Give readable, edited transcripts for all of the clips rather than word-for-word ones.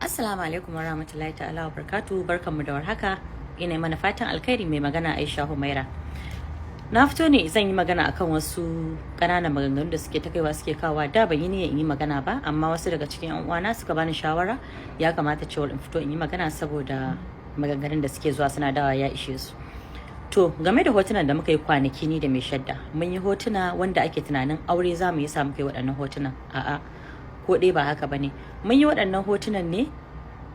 Assalamu alaikum wa rahmatullahi ta'ala wa barkatu. Barkanmu da warhaka. Ina mana fatan alkhairi. Mai magana Aisha Humaira. Na fito ne zan yi magana akan wasu ƙananan maganganu da suke ta kaiwa suke kawa. Da ban yi niyyar in yi magana ba, amma wasu daga cikin yan uwana suka bani shawara ya kamata cewa in fito in yi magana, saboda maganganun da suke zuwa suna dawa ya ishe su. To, game da hotunan da muka yi kwanaki ni da Mai Shadda, mun yi hotuna wanda ake tunanin aure za mu yi sa muka yi waɗannan hotunan. A'a, ko ɗaya ba haka bane. Mun yi waɗannan hotunan ne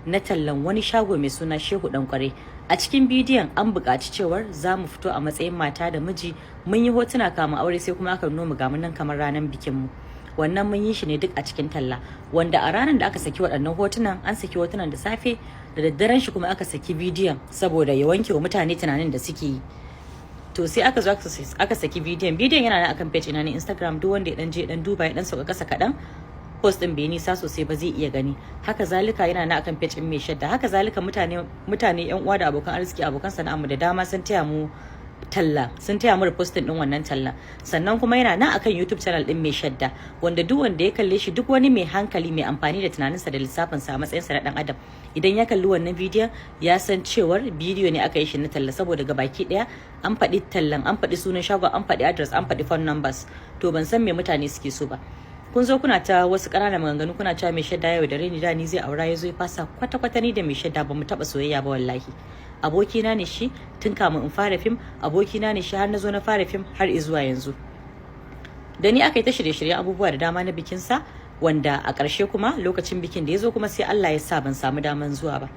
na tallan wani shago mai suna Shehu Dan Kware. A cikin bidiyon an buƙaci cewar za mu fito a matsayin mata da miji. Mun yi hotuna kamun aure, sai kuma aka nuno mu ga nan kamar ranar bikin mu. Wannan mun yi shi ne duk a cikin talla, wanda a ranar da aka saki waɗannan hotunan, an saki hotunan da safe, da daddaren shi kuma aka saki bidiyon saboda ya wanke wa mutane tunanin da suke yi. To, sai aka zo aka saki bidiyon. Bidiyon yana nan akan page ina na Instagram. Duk wanda ya dan je dan duba, ya dan sauka kasa kaɗan, post din bai nisa sosai ba, zai iya gani. Haka zalika yana na akan page din Mai Shadda. Haka zalika mutane, yan uwa da abokan arziki, abokan sana'ar mu da dama sun taya mu talla, sun taya mu reposting din wannan talla. Sannan kuma yana nan akan YouTube channel din Mai Shadda, wanda duk wanda ya kalle shi, duk wani mai hankali, mai amfani da tunaninsa da lissafinsa a matsayinsa na dan adam, idan ya kalli wannan bidiyon ya san cewar bidiyo ne aka yi shi na talla, saboda gabaki daya an faɗi tallan, an faɗi sunan shagon, an faɗi address, an faɗi phone numbers. To, ban san me mutane suke so ba. Kun zo kuna ta wasu ƙananan maganganu, kuna cewa Mai Shadda yau da reni da ni zai aura, ya zo ya fasa. Kwata kwata ni da Mai Shadda ba mu taɓa soyayya ba wallahi. Abokina ne shi tun kamun in fara fim, abokina ne shi har na zo na fara fim, har zuwa yanzu. Da ni aka yi ta shirye-shiryen abubuwa da dama na bikinsa, wanda a ƙarshe kuma lokacin bikin da ya zo kuma sai Allah ya sa ban samu daman zuwa ba.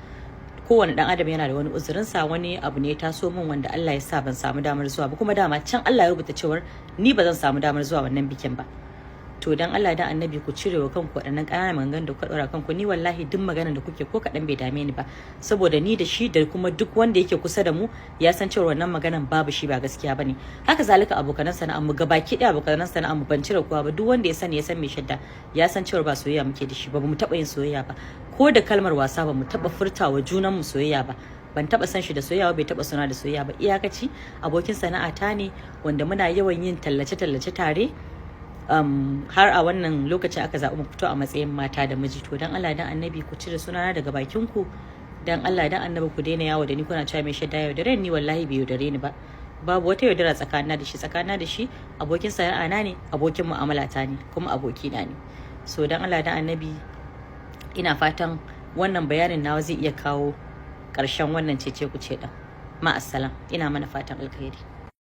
Kowane dan adam yana da wani uzurinsa. Wani abu ne ya taso min wanda Allah ya sa ban samu damar zuwa ba, kuma dama can Allah ya rubuta cewar ni ba zan samu damar zuwa wannan bikin ba. To, dan Allah dan Annabi ku cire wa kanku waɗannan ƙananan maganganun da kuka ɗora kanku. Ni wallahi duk maganar da kuke ko kaɗan bai dame ni ba, saboda ni da shi da kuma duk wanda yake kusa da mu ya san cewa wannan maganan babu shi, ba gaskiya bane. Haka zalika abokanan sana'ar mu gabaki ɗaya, abokanan sana'ar mu, ban cire kowa ba, duk wanda ya sani, ya san Mai Shadda, ya san cewa ba soyayya muke da shi ba. Mu taɓa yin soyayya ba, ko da kalmar wasa ba mu taɓa furtawa junan mu soyayya ba. Ban taba san shi da soyayya ba, bai taba suna da soyayya ba. Iyakaci abokin sana'ata ne wanda muna yawan yin tallace-tallace tare, har a wannan lokacin aka zaɓi mu fito a matsayin mata da miji. To, dan Allah dan Annabi ku cire sunana daga bakin ku. Dan Allah dan Annabi ku daina yawo da ni kuna cewa Mai Shadda yaudare ni. Wallahi bai yaudare ni ba. Babu wata yaudara tsakanina da shi. Tsakanina da shi abokin sana'a na ne, abokin mu'amala ta ne, kuma abokina ne. So, dan Allah dan Annabi, ina fatan wannan bayanin nawa zai iya kawo ƙarshen wannan cece kuce ɗin. Ma'assalam, ina mana fatan alkhairi.